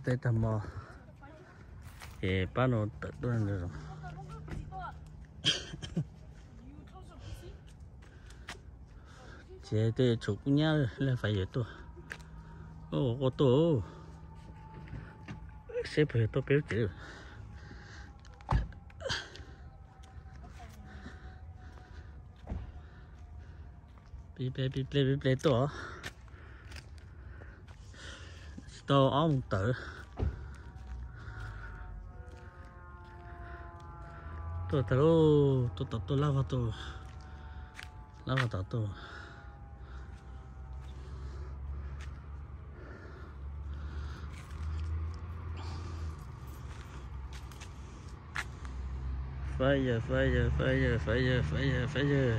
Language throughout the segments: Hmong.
Teb tag hmo ces pab no tawm tuaj ntawd. Ces tej tshuav kub nyab lawm, fais yawg tuaj. Ua tuaj, seb puas yog tuaj peb lub tsev. Pib ple pib ple pib ple tuaj. Tsis tau ob moos tawm. Tuaj tag lauj, tuaj tom tuaj lab vog tuaj, lab vog tom tuaj. Fire, fire, fire, fire, fire, fire.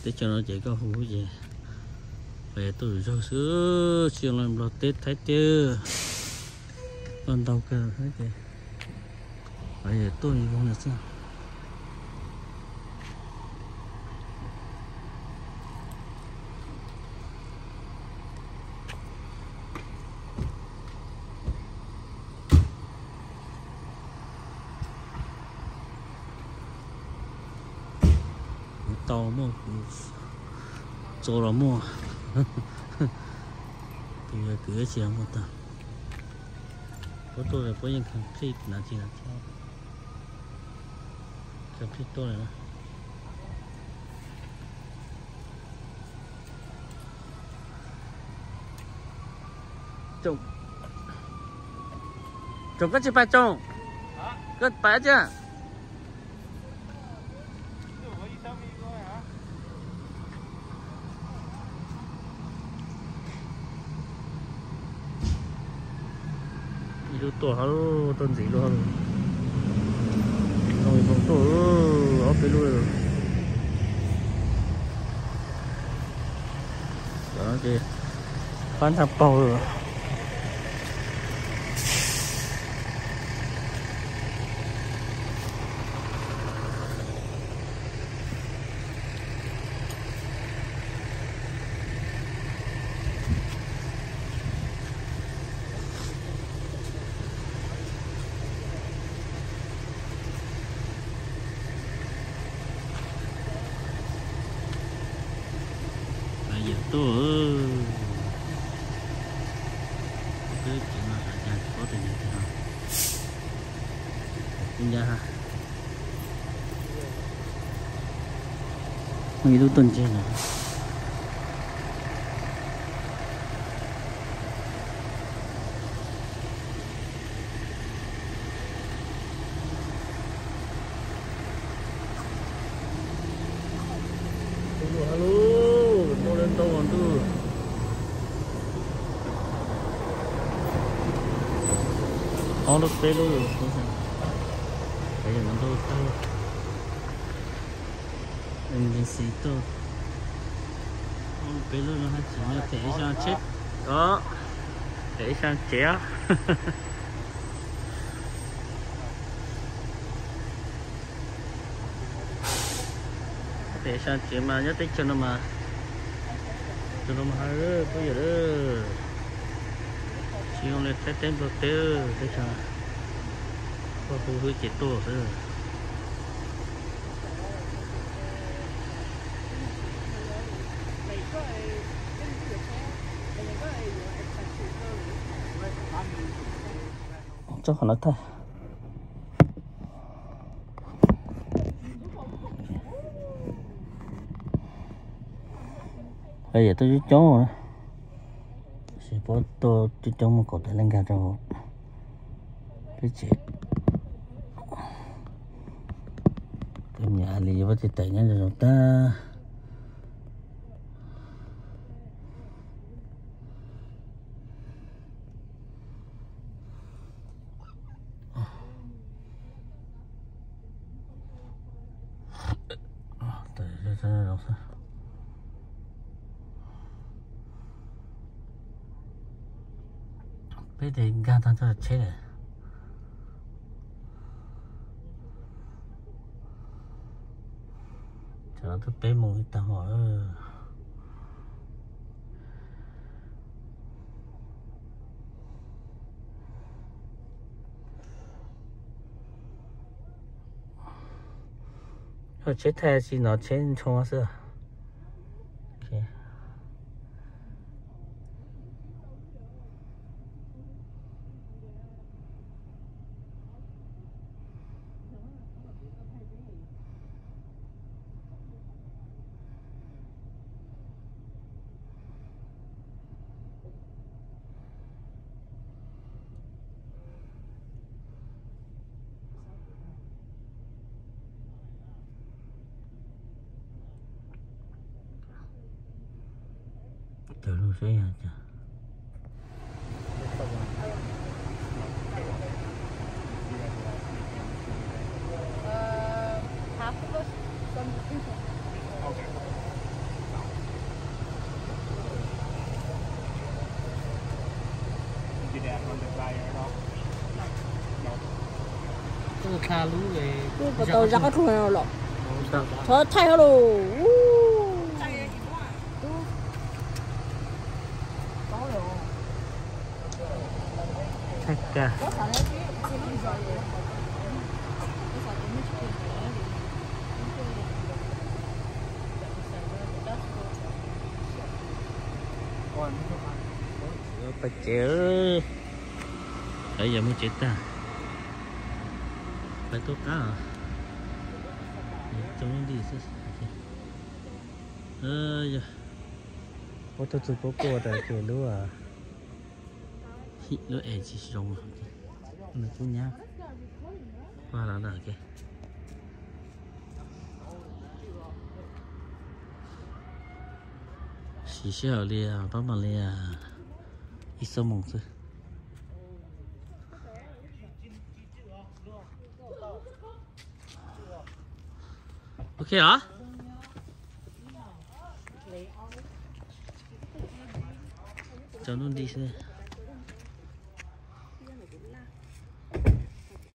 Teb chaws no ces koj hu ces fais tuaj zaug xwb, tsis zoo li Nplog teb Thaib teb, koj ntau kawg ces fais tuaj zoo li xwb. Kuv tau muaj, kuv txo los muaj, kuv yuav kwv ib tsi los muaj tag. Puab tuaj puab yeej complete na tsi na, complete tuaj li na. Tsoom, koj tsis pais tsoom, koj pais tiag. Ib lub tuaj, tuaj ntxiv lub, tuaj ob peb lub. Ces fab ntshaj paug. Yawm tuaj, peb lub tsev no xyov cas tsis paub tus yawm tiag no. Kuv ncaj ha. Muaj ib lub tuaj ntse no. Tus lus hab lub, ntau li ntau ntuj. Ob lub peb lub, peb yog ntau tag. Agency tuaj. Ob lub peb lub no hab tseem muaj them ib xyaa tsheb, them ib xyaa tsev. Them ib xyaa tsev mas nyob teb chaws no mas, teb chaws no mas hab, peb yawm, tsis zoo li Thaib teb Nplog teb, teb chaws koj hu hwj ces tuaj xwb. Tso qhov no tag. Yawm tuaj coob coob, tab sis puab tuaj coob coob mus kaum tawm leej nkag rau peb tsev. Tus nyam li yuav pab tes taim nyob zoo zoo tag. Peb tes nkag tag txog tsheb lawm. Cov no twb peb moos li tag hmo. Yog tsheb thaij tsis no tsheb ntshoo xwb. Tawm lug saib yog cas. Kuv tau zab qab rhuv los. Thov thaij hab los. Thaij kag. Pais tsev, lawv yog mus tsev tag, pais tuaj qab os. Tso lub nti xwb. Yog ua tug txug kuv kuj tas ces lub, lub es tsis zoo, nws kuj nyab pag los lawm. Siv sij hawm li pab mas li ib xuab moos xwb. Ok os. Tso lub nti xwb.